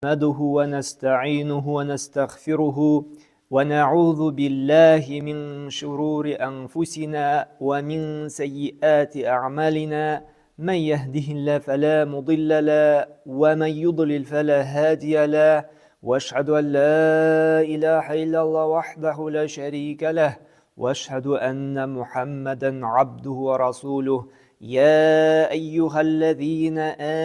نحمده ونستعينه ونستغفره ونعوذ بالله من شرور أنفسنا ومن سيئات أعمالنا من يهده الله فلا مضل له ومن يضلل فلا هادي له واشهد أن لا إله إلا الله وحده لا شريك له واشهد أن محمدا عبده ورسوله يا أيها الذين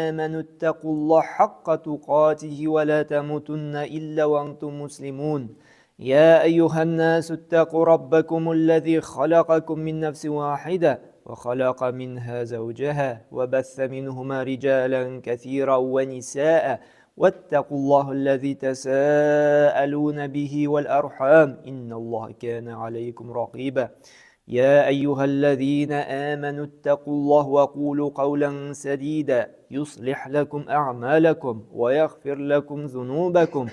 آمنوا اتقوا الله حق تقاته ولا تموتن إلا وأنتم مسلمون يا أيها الناس اتقوا ربكم الذي خلقكم من نفس واحدة وخلق منها زوجها وبث منهما رجالا كثيرا ونساء واتقوا الله الذي تساءلون به والأرحام إن الله كان عليكم رقيبا يا أيها الذين آمنوا اتقوا الله وقولوا قولا سديدا يصلح لكم أعمالكم ويغفر لكم ذنوبكم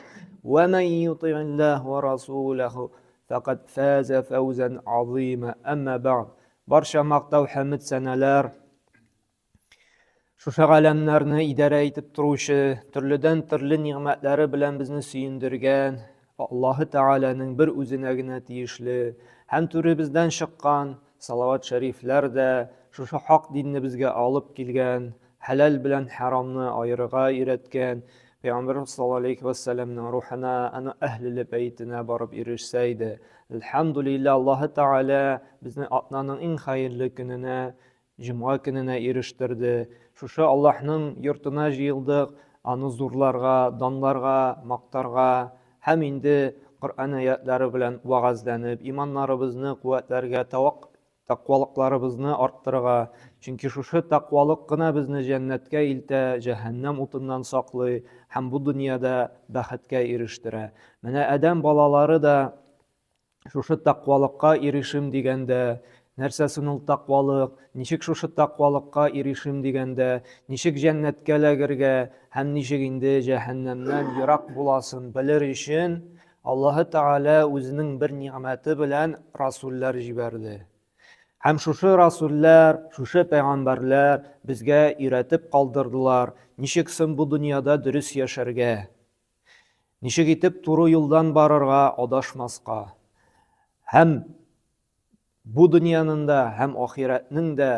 ومن يطع الله ورسوله فقد فاز فوزا عظيما أما بعد برشا مقتو حمد سنلار Шушы галәмнәрне идарә итеп торучы, төрледән-төрле нигъмәтләре белән безне сөендергән Аллаһы Тәгаләнең бер үзенә генә тиешле һәм түребездән чыккан салават шәрифләр дә шушы хак динне безгә алып килгән, хәләл белән хәрамны аерырга өйрәткән Пәйгамбәрбез саллаллаһу алейхи вә сәлләмнең рухына, аның әһле бәйтенә барып ирешсә иде. Әлхәмдүлилләһ, Аллаһы Тәгалә безне атнаның иң хәерле көненә Җомга көненә ирештерде. Шушы Аллаһның йортына җыелдык, аны зурларга, данларга, мактарга һәм инде Коръән аятлары белән вәгазьләнеп, иманнарыбызны куәтләргә, тавак тәкъвалыкларыбызны арттырырга. Чөнки шушы тәкъвалык кына безне җәннәткә илтә, җәһәннәм утыннан саклый һәм бу дөньяда бәхеткә ирештерә. Менә адәм балалары да Шушы тәкъвалыкка ирешим дигәндә, нәрсәсен ул тәкъвалык, ничек шушы тәкъвалыкка ирешим дигәндә, ничек җәннәткә эләгергә һәм ничек инде җәһәннәмнән ерак буласын белер өчен Аллаһы Тәгалә үзенең бер нигъмәте белән расуллар җибәрде. Һәм шушы расуллар, шушы пәйгамбәрләр безгә өйрәтеп калдырдылар, ничек соң бу дөньяда дөрес яшәргә. Ничек итеп туры юлдан барырга, адашмаска. Һәм бу дөньяның да, һәм ахирәтнең дә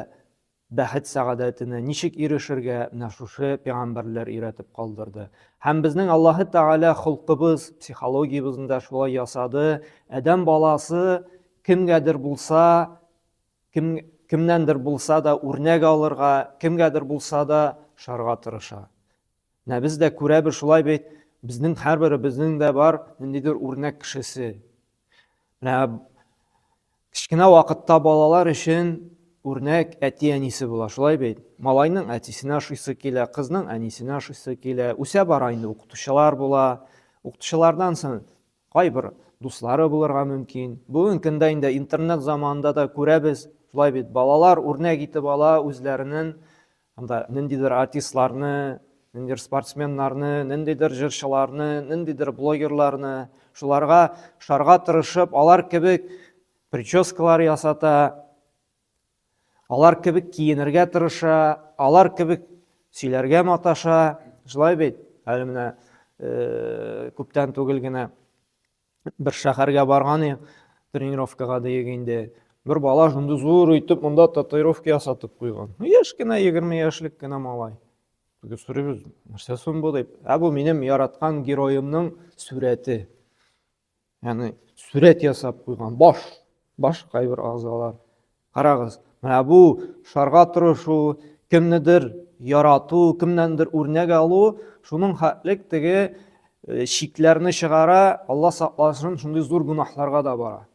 бәхет сәгадәтенә ничек ирешергә, менә шушы пәйгамбәрләр өйрәтеп калдырды. Һәм безнең Аллаһы Тәгалә холкыбыз, психологиябезне дә шулай ясады. Адәм баласы кемгәдер булса, кем, кемнәндер булса да үрнәк алырга, кемгәдер булса да шарга тырыша. Менә без дә күрәбез шулай бит, безнең һәрберебезнең дә бар ниндидер үрнәк кешесе. Менә кечкенә вакытта балалар өчен үрнәк әти-әнисе була, шулай бит. Малайның әтисенә ошыйсы килә, кызның әнисенә ошыйсы килә. Үсә бара инде укытучылар була. Укытучылардан соң кайбер дуслары булырга мөмкин. Бүген көндә инде интернет заманында да күрәбез, шулай бит, балалар үрнәк итеп ала үзләренең Анда ниндидер артистларны, ниндидер спортсменнарны, ниндидер җырчыларны, ниндидер блогерларны, шуларга шарга тырышып, алар кебек прическалар ясата, алар кебек киенергә тырыша, алар кебек сөйләргә маташа. Шулай бит? Әле менә э, күптән түгел генә бер шәһәргә барган идек, тренировкага диек инде. Бер бала шундый зур итеп монда татуировка ясатып куйган. Ну, яшь кенә, 20 яшьлек кенә малай. Теге сорыйбыз, нәрсә соң бу дип. Ә бу минем яраткан героемның сурәте. Ягъни сурәт ясап куйган, баш, баш кайбер агзалар. Карагыз, менә бу шарга торышу, кемнедер ярату, кемнәндер үрнәк алу, шуның хәтлек теге э, чикләрне чыгара, Алла сакласын, шундый зур гөнаһларга да бара.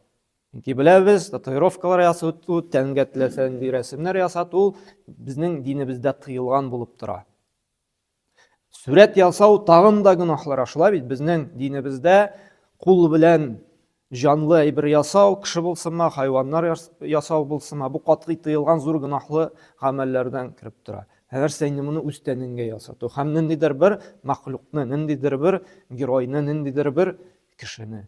Чөнки беләбез, татуировкалар ясату, тәнгә теләсә нинди рәсемнәр ясату безнең динебездә тыелган булып тора. Сүрәт ясау тагын да гөнаһлырак. Шулай бит безнең динебездә кул белән җанлы әйбер ясау, кеше булсынмы, хайваннар ясау булсынмы, бу катгый тыелган зур гөнаһлы гамәлләрдән кереп тора. Ә нәрсә инде моны үз тәнеңгә ясату? Һәм ниндидер бер мәхлукны, ниндидер бер геройны, ниндидер бер кешене.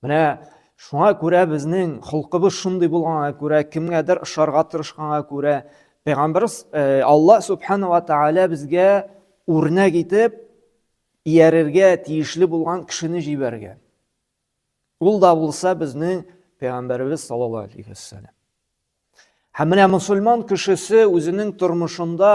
Менә шуңа күрә безнең холкыбыз шундый булганга күрә, кемгәдер ошарга тырышканга күрә, Пәйгамбәрбез э, Алла субхана ва тааля безгә үрнәк итеп иярергә тиешле булган кешене җибәргән. Ул да булса безнең пәйгамбәребез саллаллаһу алейхи вәссәлам. Һәм менә мусульман кешесе үзенең тормышында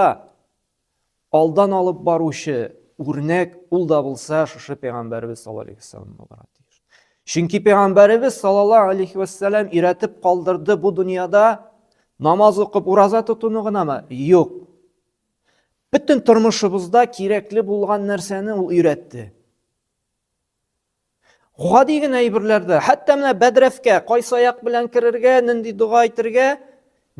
алдан алып баручы үрнәк ул да булса шушы пәйгамбәребез саллаллаһу алейхи вәссәлам булырга тиеш. Чөнки пәйгамбәребез саллаллаһу алейхи вәссәлам өйрәтеп калдырды бу дөньяда намаз укып ураза тотуны гынамы? Юк. Бөтен тормышыбызда кирәкле булган нәрсәне ул өйрәтте. Гади генә әйберләрдә, хәтта менә бәдрәфкә кайсы аяк белән керергә, нинди дога әйтергә,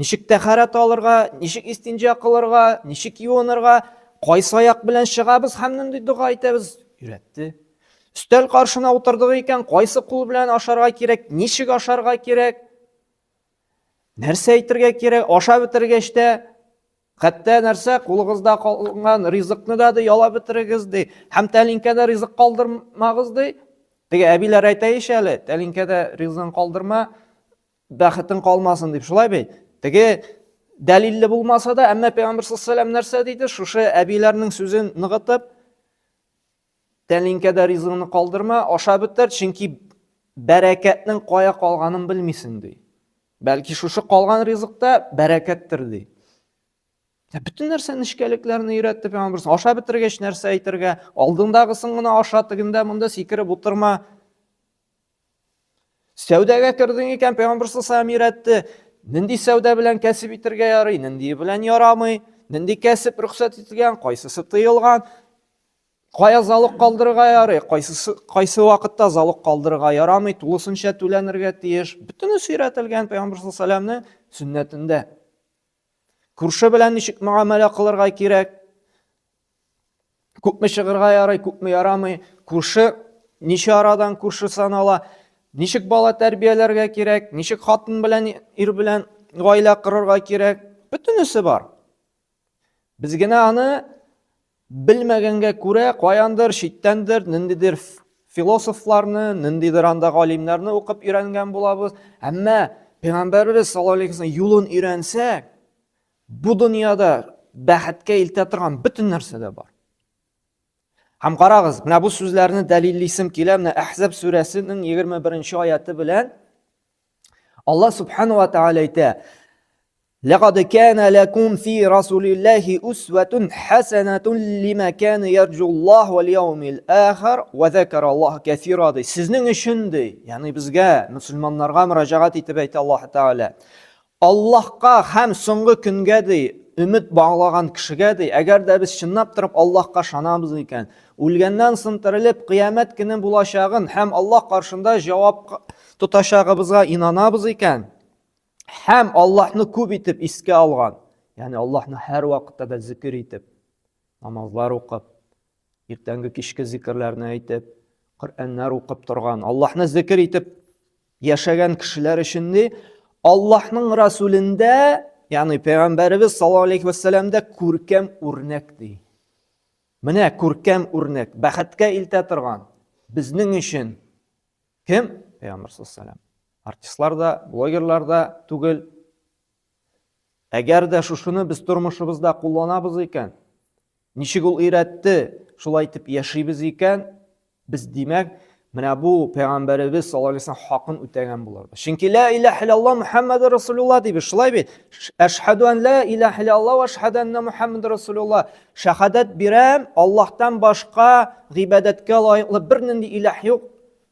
ничек тәхәрәт алырга, ничек истинҗа кылырга, ничек юынырга, кайсы аяк белән чыгабыз һәм нинди дога әйтәбез, өйрәтте. Өстәл каршына утырдык икән, кайсы кул белән ашарга кирәк, ничек ашарга кирәк, нәрсә әйтергә кирәк, ашап бетергәч тә Хәтта нәрсә, кулыгызда калган ризыкны да ди, ялап бетерегез ди. Һәм тәлинкәдә ризык калдырмагыз ди. Теге әбиләр әйтә ич әле, тәлинкәдә ризыгын калдырма, бәхетең калмасын дип. Шулай бит? Теге дәлилле булмаса да, әмма Пәйгамбер саллаллаһу алейһи нәрсә диде? Шушы әбиләрнең сүзен ныгытып, тәлинкәдә ризыгыңны калдырма, аша бетер, чөнки бәрәкәтнең кая калганын белмисең ди. Бәлки шушы калган ризыкта бәрәкәттер ди. Ә бөтен нәрсә нечкәлекләрне өйрәтте пәйгамбер. Аша бетергәч нәрсә әйтергә, алдыңдагысын гына аша, тегендә монда сикереп утырма. Сәүдәгә кердең икән, пәйгамбер саллаллаху өйрәтте. Нинди сәүдә белән кәсеп итергә ярый, нинди белән ярамый, нинди кәсеп рөхсәт ителгән, кайсысы тыелган. Кая залог калдырырга ярый, кайсысы кайсы вакытта залог калдырырга ярамый, тулысынча түләнергә тиеш. Бөтенесе өйрәтелгән Пәйгамбер саллаллаху алейһи сөннәтендә. Күрше белән ничек мөгамәлә кылырга кирәк? Күпме чыгырга ярый, күпме ярамый? Күрше ничә арадан күрше санала? Ничек бала тәрбияләргә кирәк? Ничек хатын белән ир белән гаилә корырга кирәк? Бөтенесе бар. Без генә аны белмәгәнгә күрә каяндыр, читтәндер, ниндидер философларны, ниндидер анда галимнәрне укып өйрәнгән булабыз. Әмма Пәйгамбәребез саллаллаһу алейһи вәсәлләм юлын өйрәнсәк, бу дөньяда бәхеткә илтә торган бөтен нәрсә дә бар. Һәм карагыз, менә бу сүзләрне дәлиллисем килә, менә Әхзаб сүрәсенең 21 аяты белән Алла субхану ва тааля әйтә: Ләкад кана ләкум фи расулиллаһи усватун хасанатун лима кана ярҗуллаһ вал яумил ахир ва закараллаһ кәсира ди. Сезнең өчен ди, ягъни безгә, мөселманнарга мөрәҗәгать итеп әйтә Аллаһ Тәгалә. Аллаһка һәм соңгы көнгә ди, өмет баглаган кешегә ди, әгәр дә без чынлап торып Аллаһка ышанабыз икән, үлгәннән соң терелеп кыямәт көне булачагын һәм Аллаһ каршында җавап тотачагыбызга инанабыз икән, Һәм Аллаһны күп итеп искә алган, ягъни Аллаһны һәр вакытта да зикер итеп, намазлар укып, иртәнге кичке зикерләрне әйтеп, Коръәннәр укып торган, Аллаһны зикер итеп яшәгән кешеләр өчен ди, Аллаһның Расулендә, ягъни пәйгамбәребез саллаллаһу алейхи вәссәламдә күркәм үрнәк ди. Менә күркәм үрнәк, бәхеткә илтә торган безнең өчен Кем? Пәйгамбер саллаллаху Артистлар да, блогерлар да түгел. Әгәр дә шушыны без тормышыбызда кулланабыз икән, ничек ул өйрәтте, шулай итеп яшибез икән, без димәк, менә бу пәйгамбәребез саллаллаху алейһи вәсәлләм хакын үтәгән булырбыз. Чөнки ла илаһ иллаллаһ Мухаммад расулуллаһ дибез, шулай бит? Әшһәду ан ла илаһ иллаллаһ ва әшһәду анна Мухаммад расулуллаһ. Шәһадәт бирәм, Аллаһтан башка гыйбадәткә лаеклы бернинди илаһ юк,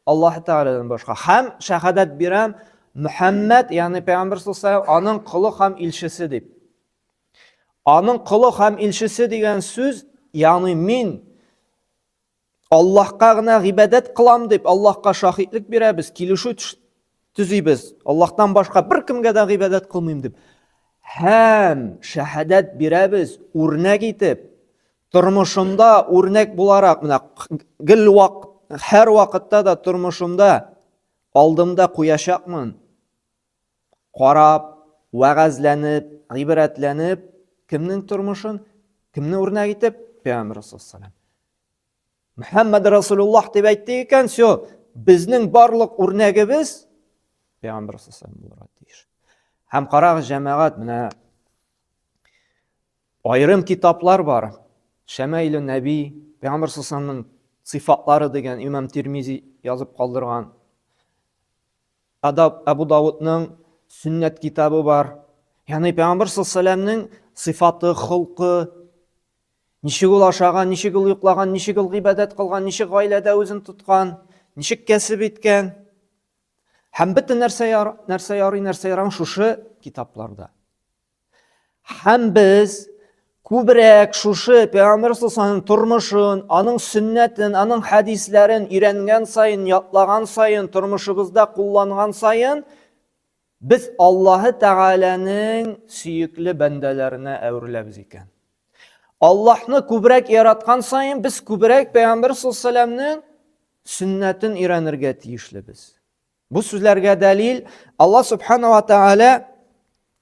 Аллаһ Тәгаләдән башка. Һәм шәһадәт бирәм, Мөхәммәд, ягъни пәйгамбер саллаллаһу аның колы һәм илчесе дип. Аның колы һәм илчесе дигән сүз, ягъни мин Аллаһка гына гыйбадәт кылам дип, Аллаһка шаһитлек бирәбез, килешү төзибез. Аллаһтан башка беркемгә дә гыйбадәт кылмыйм дип. Һәм шәһадәт бирәбез, үрнәк итеп, тормышымда үрнәк буларак, менә гел вак, һәр вакытта да тормышымда алдымда куячакмын. Карап, вәгазьләнеп, гыйбрәтләнеп, кемнең тормышын, кемне үрнәк итеп? Пәйгамбер саллаллаху Мөхәммәд Расулуллаһ дип әйтте икән, все, безнең барлык үрнәгебез Пәйгамбер саллаллаху булырга тиеш. Һәм карагыз, җәмәгать, менә аерым китаплар бар. Шәмәйле Нәби, Пәйгамбер саллаллаху. сыйфатлары дигән имам Тирмизи язып калдырган. Адаб Абу Давудның сөннәт китабы бар. Ягъни Пәйгамбер саллаллаһу сыйфаты, холкы, ничек ул ашаган, ничек ул йоклаган, ничек ул гыйбадәт кылган, ничек гаиләдә үзен тоткан, ничек кәсеп иткән. Һәм бөтен нәрсә яр, нәрсә ярый, нәрсә ярамый шушы китапларда. Һәм без күбрәк шушы Пәйгамбер саллаллаһу тормышын, аның сөннәтен, аның хәдисләрен өйрәнгән саен, ятлаган саен, тормышыбызда кулланган саен, без Аллаһы Тәгаләнең сөекле бәндәләренә әвереләбез икән. Аллаһны күбрәк яраткан саен, без күбрәк Пәйгамбер саллаллаһу сөннәтен өйрәнергә тиешлебез. Бу сүзләргә дәлил Аллаһ субхана ва тааля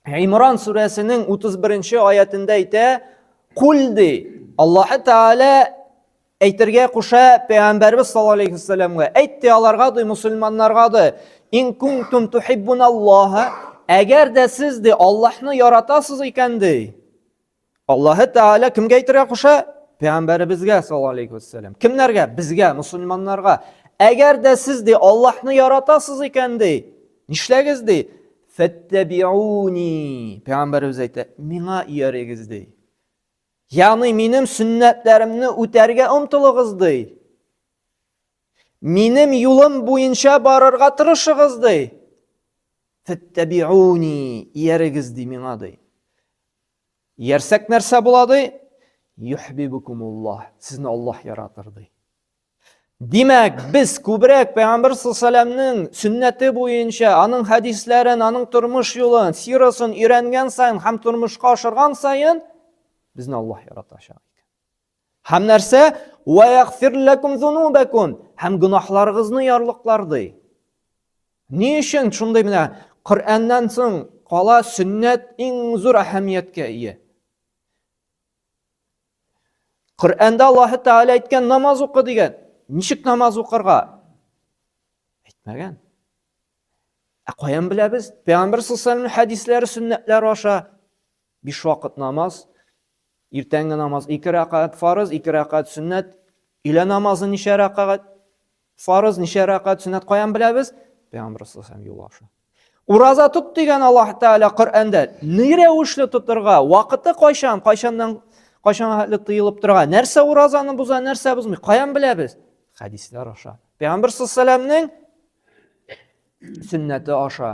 Имран сүрәсенең 31 аятендә әйтә, Кул ди, Аллаһ Тааля әйтергә куша пәйгамбәрбез саллаллаһу алейхи вәсәлләмгә. Әйт ди аларга ди, мусульманнарга ди, ин кунтум тухиббун Аллаһ, әгәр дә сез ди Аллаһны яратасыз икән ди, Аллаһы Тәгалә кемгә әйтергә куша? Пәйгамбәребезгә саллаллаһу алейхи вәсәлләм. Кемнәргә? Безгә, мусульманнарга. Әгәр дә сез ди Аллаһны яратасыз икән ди, нишләгез ди? Фәттәбиуни. Пәйгамбәребез әйтә, миңа иярегез ди. Ягъни минем сөннәтләремне үтәргә омтылыгыз ди. Минем юлым буенча барырга тырышыгыз ди. Фәттәбиуни, иярегез ди миңа ди. Иярсәк нәрсә була ди? Юхбибукумуллаһ. Сезне Аллаһ яратыр ди. Димәк, без күбрәк Пәйгамбер саллаллаһу сөннәте буенча, аның хәдисләрен, аның тормыш юлын, сирасын өйрәнгән саен һәм тормышка ашырган саен безне Аллаһ яратачак икән. Һәм нәрсә? Ва ягфир лакум зунубакум. Һәм гөнаһларыгызны ярлыклар ди. Ни өчен шундый менә Коръәннән соң кала сөннәт иң зур әһәмияткә ия? Коръәндә Аллаһ Тәгалә әйткән намаз укы дигән. Ничек намаз укырга? Әйтмәгән. Ә каян беләбез? Пәйгамбер саллаллаһу алейһи хәдисләре, сөннәтләре аша биш вакыт намаз, иртәнге намаз ике рәкәгать фарыз, ике рәкәгать сөннәт, өйлә намазы ничә рәкәгать фарыз, ничә рәкәгать сөннәт каян беләбез? Пәйгамбер саллаллаһу юлы аша. Ураза тот дигән Аллаһ Тәгалә Коръәндә. Ни рәвешле тотырга? Вакыты кайчан? Кайчаннан кайчанга хәтле тыелып торырга? Нәрсә уразаны боза, нәрсә бозмый? Каян беләбез? Хәдисләр аша. Пәйгамбер саллаллаһу сөннәте аша.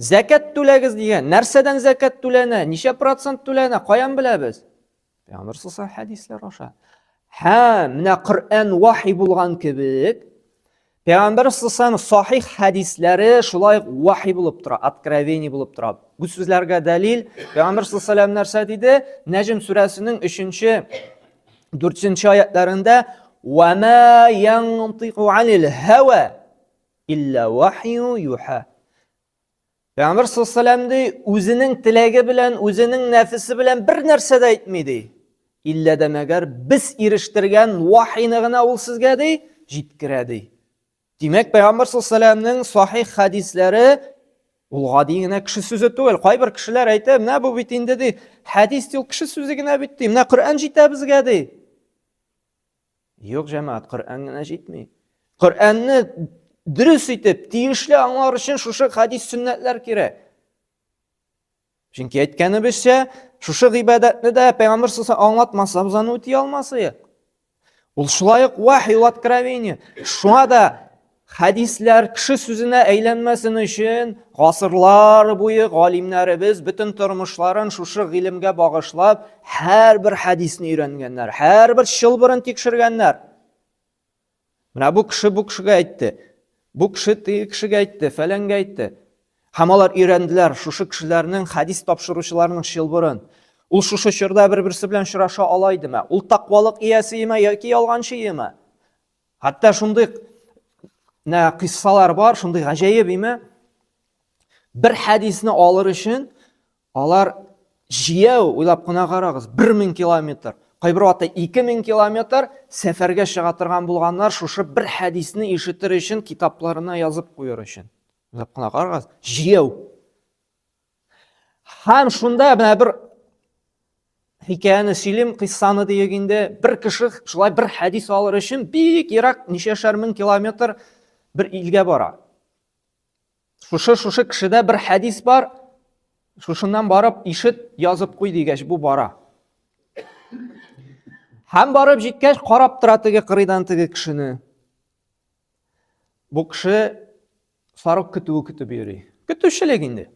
Зәкәт түләгез дигән. Нәрсәдән зәкәт түләнә? Ничә процент түләнә? Каян беләбез? Пәйгамбер саллаллаһу хәдисләр аша. Һәм менә Коръән вахи булган кебек, Пәйгамбер саллаллаһу сахих хәдисләре шулай ук вахи булып тора, откровение булып тора. Бу сүзләргә дәлил Пәйгамбер саллаллаһу нәрсә диде? Нәҗм сүрәсенең 3-нче 4-нче аятларында «Ва ма янтыку анил һава Илля вахью юха. Пәйгамбер саллаллаху ди, үзенең теләге белән, үзенең нәфесе белән бер нәрсә дә әйтми ди. Иллә дә мәгәр без ирештергән вахины гына ул сезгә ди, җиткерә ди. Димәк, Пәйгамбер саллаллаху сахих хәдисләре ул гади генә кеше сүзе түгел. Кайбер кешеләр әйтә, менә бу бит инде ди, хәдис ул кеше сүзе генә бит ди. Менә Коръән җитә безгә ди. Юк, җәмәгать, Коръән генә җитми. Коръәнне дөрес итеп, тиешле аңлар өчен шушы хәдис сөннәтләр кирәк. Чөнки әйткәнебезчә, шушы гыйбадәтне дә пәйгамбер саллаллаһу аңлатмаса, без аны үти алмас идек. Ул шулай ук вахи, ул откровение. Шуңа да Хәдисләр кеше сүзенә әйләнмәсен өчен гасырлар буе галимнәребез бөтен тормышларын шушы гыйлемгә багышлап, һәрбер хәдисне өйрәнгәннәр, һәрбер чылбырын тикшергәннәр. Менә бу кеше бу кешегә әйтте, бу кеше теге кешегә әйтте, фәләнгә әйтте. Һәм алар өйрәнделәр шушы кешеләрнең хәдис тапшыручыларның чылбырын. Ул шушы чорда бер-берсе белән очраша ала идеме? Ул тәкъвалык иясе име яки ялганчы име? Хәтта шундый нә кыйссалар бар, шундый гаҗәеп име? Бер хәдисне алыр өчен алар җияү уйлап кына карагыз, 1000 километр, кайбер вакытта 2000 километр сәфәргә чыга торган булганнар шушы бер хәдисне ишетер өчен китапларына язып куер өчен. Уйлап кына карагыз, җияү. Һәм шунда менә бер хикәяне сөйлим, кыйссаны диек инде. Бер кеше шулай бер хәдис алыр өчен бик ерак, ничәшәр мең километр бер илгә бара. Шушы-шушы кешедә бер хәдис бар, шушыннан барып ишет, язып куй дигәч, бу бара. Һәм барып җиткәч, карап тора теге кырыйдан теге кешене. Бу кеше сарык көтүе көтеп йөри. Көтүчелек инде.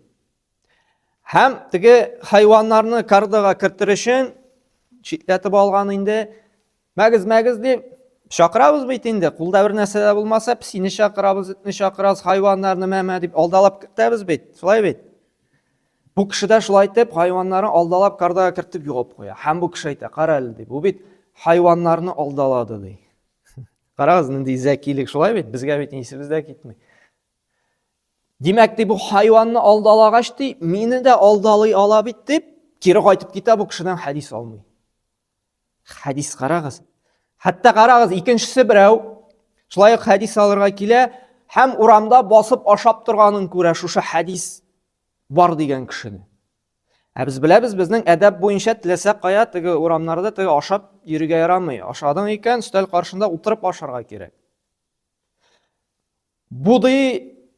Һәм теге хайваннарны кардага кертер өчен читләтеп алган инде. Мәгез, мәгез дип чакырабыз бит инде. Кулда бер нәрсә дә булмаса, песине чакырабыз, этне чакырабыз, хайваннарны мәмә дип алдалап кертәбез бит. Шулай бит. Бу кеше дә шулай итеп хайваннарын алдалап кардага кертеп югып куя. Һәм бу кеше әйтә, кара әле ди, бу бит хайваннарны алдалады ди. Карагыз, нинди зәкилек, шулай бит? Безгә бит исебез дә китми. Димәк, ди, бу хайванны алдалагач, ди, мине дә алдалый ала бит дип, кире кайтып китә, бу кешедән хәдис алмый. Хәдис карагыз. Хәтта карагыз, икенчесе берәү шулай ук хәдис алырга килә һәм урамда басып ашап торганын күрә шушы хәдис бар дигән кешене. Ә без беләбез, безнең әдәп буенча теләсә кая теге урамнарда теге ашап йөрергә ярамый. Ашадың икән, өстәл каршында утырып ашарга кирәк. Бу ди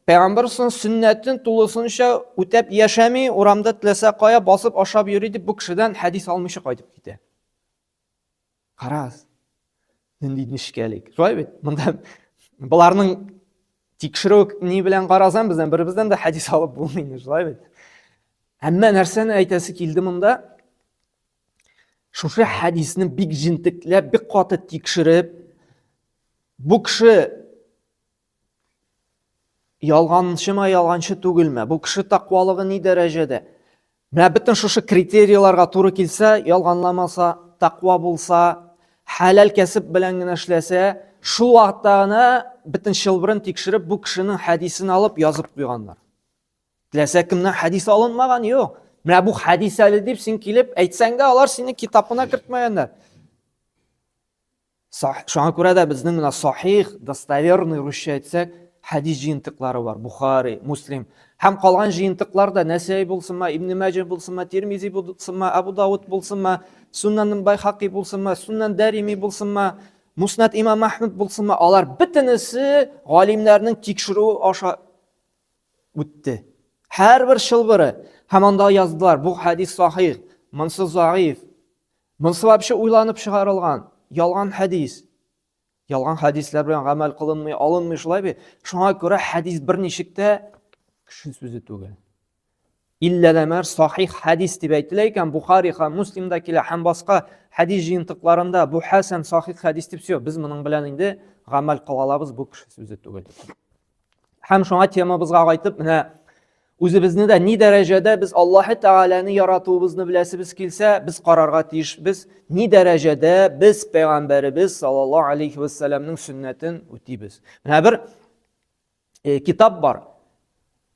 пәйгамбәр сөннәтен тулысынча үтәп яшәми, урамда теләсә кая басып ашап йөри дип бу кешедән хәдис алмыйча кайтып китә. Карагыз. Нинди нечкәлек. Шулай бит? Монда боларның тикшерү ни белән карасаң, бездән беребездән дә хәдис алып булмый инде, шулай бит? Әмма нәрсәне әйтәсе килде монда? Шушы хәдисне бик җентекләп, бик каты тикшереп, бу кеше ялганчымы, ялганчы түгелме? Бу кеше тәкъвалыгы ни дәрәҗәдә? Менә бөтен шушы критерийларга туры килсә, ялганламаса, тәкъва булса, хәләл кәсеп белән генә эшләсә, шул вакытта гына бөтен чылбырын тикшереп, бу кешенең хәдисен алып язып куйганнар. Теләсә кемнән хәдис алынмаган, юк. Менә бу хәдис әле дип син килеп әйтсәң дә, алар сине китапына кертмәгәннәр. Шуңа күрә дә безнең менә сахих, достоверный русча әйтсәк, хәдис җыентыклары бар. Бухари, Муслим. Һәм калган җыентыклар да Нәсәй булсынмы, Ибн Мәҗә булсынмы, Тирмизи булсынмы, Абу Дауд булсынмы, Суннан Байхаки булсынмы, Суннан Дарими булсынмы, Муснад Имам Ахмед булсынмы, алар бөтенесе галимнәрнең тикшерүе аша үтте. Һәрбер чылбыры һәм анда яздылар, бу хәдис сахих, монсы заиф, Монсы вообще уйланып чыгарылган, ялган хәдис. Ялган хәдисләр белән гамәл кылынмый, алынмый шулай бит. Шуңа күрә хәдис берничек тә кеше сүзе түгел. Иллә дә сахих хәдис дип әйтелә икән, Бухари һәм Муслимда килә һәм башка хәдис җыентыкларында бу хәсән сахих хәдис дип все, без моның белән инде гамәл кыла алабыз, бу кеше сүзе түгел. Һәм шуңа темабызга кайтып, менә үзебезне дә ни дәрәҗәдә без Аллаһы Тәгаләне яратуыбызны беләсебез килсә, без карарга тиешбез, ни дәрәҗәдә без пәйгамбәребез саллаллаһу алейхи вәссәламнең сөннәтен үтибез. Менә бер э, китап бар.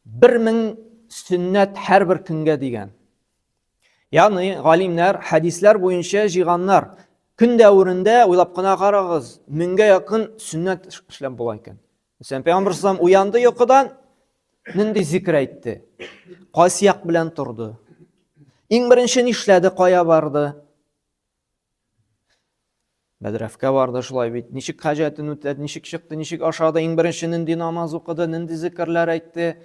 1000 сөннәт һәрбер көнгә дигән. Ягъни галимнәр хәдисләр буенча җыйганнар. Көн дәверендә уйлап кына карагыз, меңгә якын сөннәт эшләп була икән. Мәсәлән, Пәйгамбер саллаллаху уянды йокыдан, нинди зикр әйтте? Кайсы як белән торды? Иң беренче нишләде, кая барды? Бәдрәфкә барды шулай бит. Ничек хаҗәтен үтәде, ничек чыкты, ничек ашады, иң беренче нинди намаз укыды, нинди зикерләр әйтте.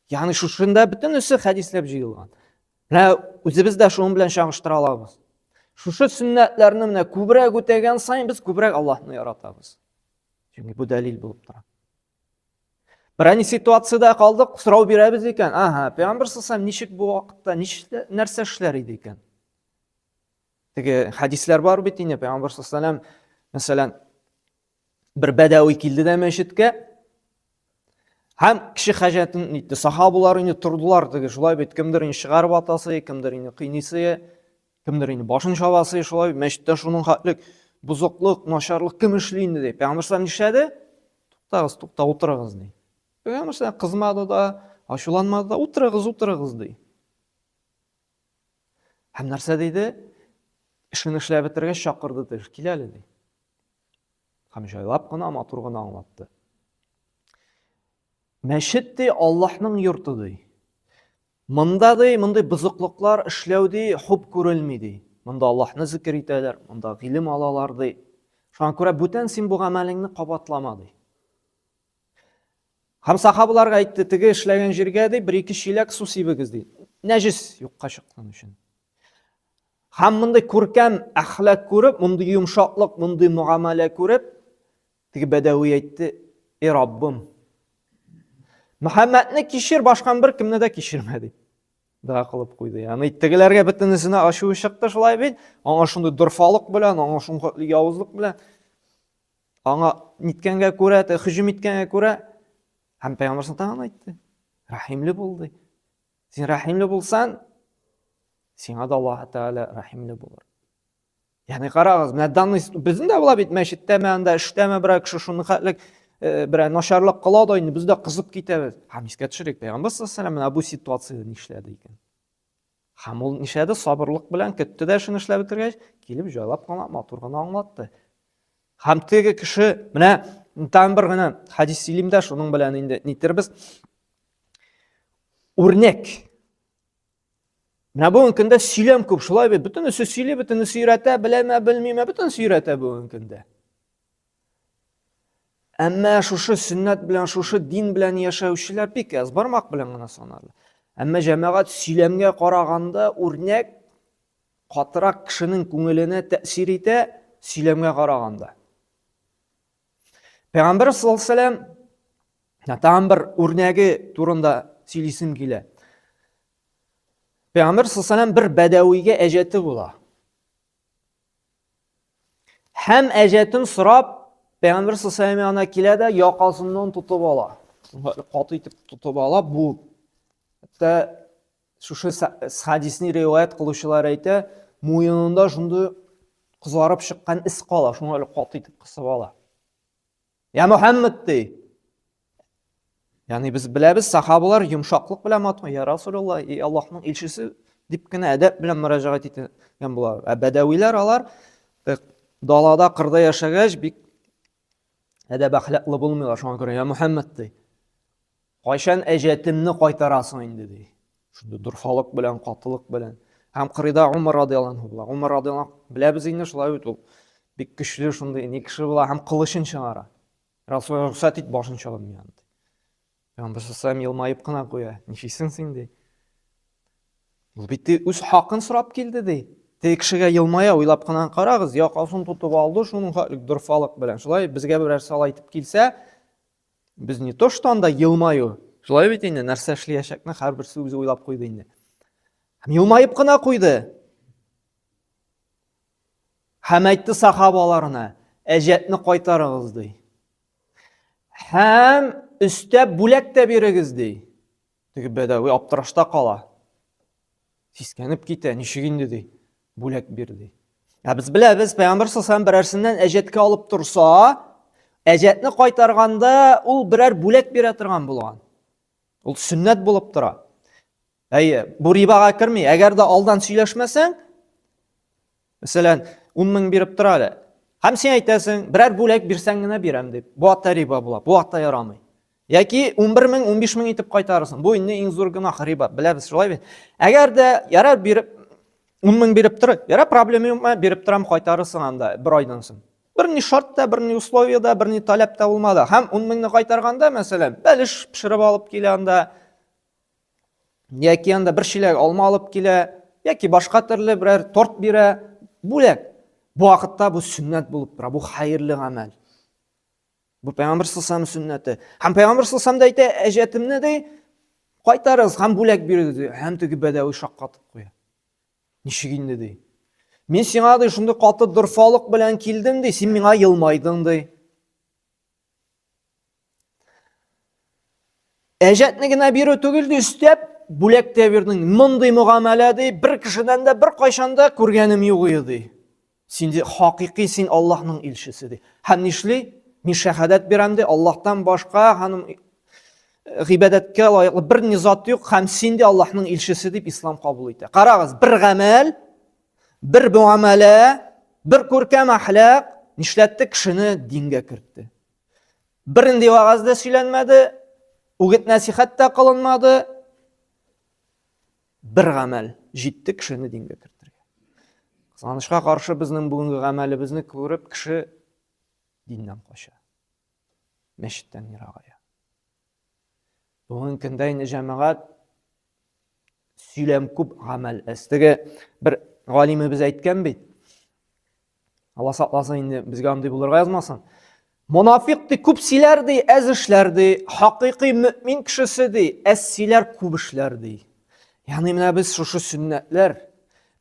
Ягъни шушында бөтенесе хәдисләп җыелган. Менә үзебез дә шуның белән чагыштыра алабыз. Шушы сөннәтләрне менә күбрәк үтәгән саен без күбрәк Аллаһны яратабыз. Чөнки бу дәлил булып тора. Берәни ситуациядә калдык, сорау бирәбез икән. Ага, пәйгамбер саллаллаху ничек бу вакытта ничек нәрсә эшләр иде икән? Теге хәдисләр бар бит инде, пәйгамбер саллаллаху мәсәлән, бер бәдәви килде дә мәчеткә, һәм кеше хаҗәтен итте. Сахабалар инде тордылар теге, шулай бит, кемдер инде чыгарып атасы, кемдер инде кыйныйсы, кемдер инде башын чабасы, шулай бит, мәчеттә шуның хәтлек бозыклык, начарлык кем эшли инде дип. Пәйгамбер саллаллаху нишләде? Туктагыз, тукта, утырыгыз ди. Пәйгамбер саллаллаху кызмады да, ачуланмады да, утырыгыз, утырыгыз ди. Һәм нәрсә диде? Эшен эшләп бетергәч чакырды ди, кил әле ди. Һәм җайлап кына, матур гына аңлатты. Мәчет ди Аллаһның йорты ди. Монда ди, мондый бозыклыклар эшләү ди, хуп күрелми ди. Монда Аллаһны зикер итәләр, монда гыйлем алалар, ди. Шуңа күрә бүтән син бу гамәлеңне кабатлама, ди. Һәм сахабаларга әйтте, теге эшләгән җиргә ди, бер-ике чиләк су сибегез ди. Нәҗес юкка чыккан өчен. Һәм мондый күркәм әхлак күреп, мондый йомшаклык, мондый мөгамәлә күреп, теге бәдәви әйтте, "Эй Раббым, Мөхәммәдне кичер, башка бер кемне дә кичермә" дип. Дога кылып куйды. Ягъни тегеләргә бөтенесенә ачуы чыкты шулай бит. Аңа шундый дорфалык белән, аңа шундый явызлык белән Аңа ниткәнгә күрә, һөҗүм иткәнгә күрә, һәм пәйгамбәр тагын әйтте. Рәхимле бул ди. Син рәхимле булсаң, сиңа да Аллаһ Тәгалә рәхимле булыр. Ягъни карагыз, менә данный безнең дә була бит мәчеттәме, анда эштәме берәр кеше шуны хәтлек э, берәр начарлык кыла да инде без дә кызып китәбез. Һәм искә төшерик, пәйгамбәр саллаллаһу менә бу ситуациядә нишләде икән? Һәм ул нишләде? Сабырлык белән көтте дә эшен эшләп бетергәч, килеп җайлап кына, матур гына аңлатты. Һәм теге кеше, менә тагын бер генә хәдис сөйлим дә, шуның белән инде нитербез. Үрнәк. Менә бүгенге көндә сөйләм күп, шулай бит. Бөтенесе сөйли, бөтенесе өйрәтә, беләме, белмиме, бөтенесе өйрәтә бүгенге көндә. Әмма шушы сөннәт белән, шушы дин белән яшәүчеләр бик аз, бармак белән генә санарлы. Әмма җәмәгать сөйләмгә караганда үрнәк катырак кешенең күңеленә тәэсир итә сөйләмгә караганда. Пәйгамбәр саллаллаһу алейһи вәсәлләм тагын бер үрнәге турында сөйлисем килә. Пәйгамбәр саллаллаһу алейһи вәсәлләм бер бәдәвигә әҗәте була. Һәм әҗәтен сорап, Пәйгамбер саллаллаху янына килә дә якасыннан тотып ала. Каты итеп тотып ала бу. Хәтта шушы хадисне риваять кылучылар әйтә, муенында шундый кызарып чыккан эз кала, шуңа әле каты итеп кысып ала. Я Мөхәммәд ди. Ягъни без беләбез, сахабалар йомшаклык белән матур, я Расулулла, и Аллаһның илчесе дип кенә әдәп белән мөрәҗәгать иткән була. Ә бәдәвиләр алар э, далада, кырда яшәгәч, бик әдәп әхлаклы булмыйлар. Шуңа күрә я Мөхәммәд ди. Кайчан әҗәтемне кайтарасың инде ди. Шундый дорфалык белән, катылык белән. Һәм кырыйда Умар радиаллаһу анһу була. Умар радиаллаһу беләбез инде шулай бит ул. Бик көчле шундый ни кеше була һәм кылычын чыгара. Расул рөхсәт ит, башын чалып миңа. Пәйгамбәр саллаллаху елмаеп кына куя. Нишлисең син ди. Ул бит үз хакын сорап килде ди. Теге кешегә елмая, уйлап кына карагыз, якасын тотып алды, шуның хәтлек дорфалык белән. Шулай безгә берәрсе алай итеп килсә, без не то что анда елмаю. Шулай бит инде, нәрсә эшләячәкне һәрберсе үзе уйлап куйды инде. Һәм елмаеп кына куйды. Һәм әйтте сахабаларына, әҗәтне кайтарыгыз, ди. Һәм өстәп бүләк тә бирегез, ди. Теге бәдәви аптырашта кала. Сискәнеп китә, ничек инде, ди. Бүләк бир, ди. Ә без беләбез, Пәйгамбәр саллаллаху берәрсеннән әҗәткә алып торса, әҗәтне кайтарганда ул берәр бүләк бирә торган булган. Ул сөннәт булып тора. Әйе, бу рибага керми. Әгәр дә алдан сөйләшмәсәң, мәсәлән, 10 мең биреп тора әле. Һәм син әйтәсең, берәр бүләк бирсәң генә бирәм дип. Бу атта риба була, бу атта ярамый. Яки 11 мең, 15 мең итеп кайтарырсың. Бу инде иң зур гөнаһ риба, беләбез шулай бит. Әгәр дә ярар биреп 10 мең биреп тор, ярар проблема юкмы, биреп торам, кайтарырсың анда бер айдан соң. Бер ни шарт та, бер ни условие да, бер ни таләп тә булмады. Һәм 10 меңне кайтарганда, мәсәлән, бәлеш пешереп алып килә анда, яки анда бер чиләк алма алып килә, яки башка төрле берәр торт бирә, бүләк. Бу вакытта бу сөннәт булып тора, бу хәерле гамәл. Бу пәйгамбер саллаллаху сөннәте. Һәм пәйгамбер саллаллаху да әйтә, әҗәтемне ди, кайтарыгыз һәм бүләк бирегез ди. Һәм теге бәдәви шаккатып куя. Ничек инде ди. Мин сиңа ди шундый каты дорфалык белән килдем ди, син миңа елмайдың ди. Әҗәтне генә бирү түгел ди, өстәп бүләк тә бирдең. Мондый мөгамәлә ди, бер кешедән дә бер кайчан да күргәнем юк иде ди. Син ди, хакыйкый син Аллаһның илчесе ди. Һәм нишли? Мин шәһадәт бирәм ди, Аллаһтан башка ханым гыйбадәткә лаеклы бер ни зат юк һәм син ди Аллаһның илчесе дип ислам кабул итә. Карагыз, бер гамәл, бер мөгамәлә, бер күркәм әхлак нишләтте кешене дингә кертте. Бернинди вәгазь дә сөйләнмәде, үгет нәсихәт тә кылынмады. Бер гамәл җитте кешене дингә кертергә. Кызганычка каршы, безнең бүгенге гамәлебезне күреп, кеше диннән кача. Мәчеттән ерагая. Бүгенге көндә инде җәмәгать сөйләм күп, гамәл әз. Теге бер галимебез әйткән бит. Алла сакласын инде, безгә андый булырга язмасын. Монафик ди күп сөйләр ди, әз эшләр ди. Хакыйкый мөмин кешесе ди, әз сөйләр, күп эшләр ди. Ягъни менә без шушы сөннәтләр,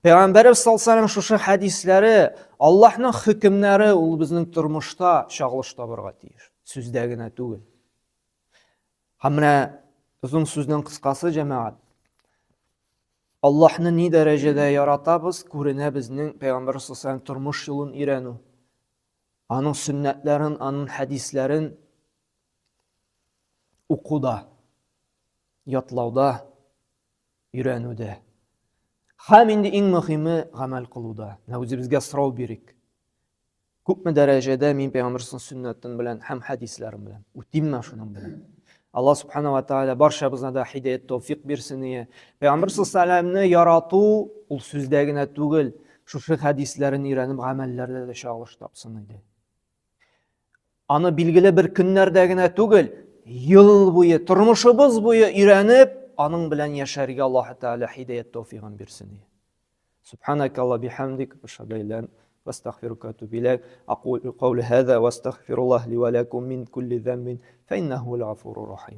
Пәйгамбәребез саллаллаху шушы хәдисләре, Аллаһның хөкемнәре ул безнең тормышта чагылыш табырга тиеш. Сүздә генә түгел. Һәм менә озын сүзнең кыскасы, җәмәгать. Аллаһны ни дәрәҗәдә яратабыз, күренә безнең Пәйгамбәр саллаллаху тормыш юлын өйрәнү. Аның сөннәтләрен, аның хәдисләрен укуда, ятлауда, өйрәнүдә. Һәм инде иң мөһиме гамәл кылуда. Менә үзебезгә сорау бирик. Күпме дәрәҗәдә мин пәйгамбәрнең сөннәтен белән һәм хәдисләрен белән үтимме шуның белән? Алла субхана ва тааля барчабызна да һидаят тәүфик бирсен ие. Пәйгамбәр саллаллаху ярату ул сүздә генә түгел, шушы хәдисләрен өйрәнеп гамәлләрдә дә чагылыш тапсын иде. Аны билгеле бер көннәрдә генә түгел, ел буе, тормышыбыз буе өйрәнеп, аның белән яшәргә Аллаһ Тәгалә һидаят тәүфигын бирсен ие. سبحانك الله بحمدك أشهد أن لا واستغفرك واتوب إليك أقول قول هذا واستغفر الله لي ولكم من كل ذنب فإنه هو الغفور الرحيم.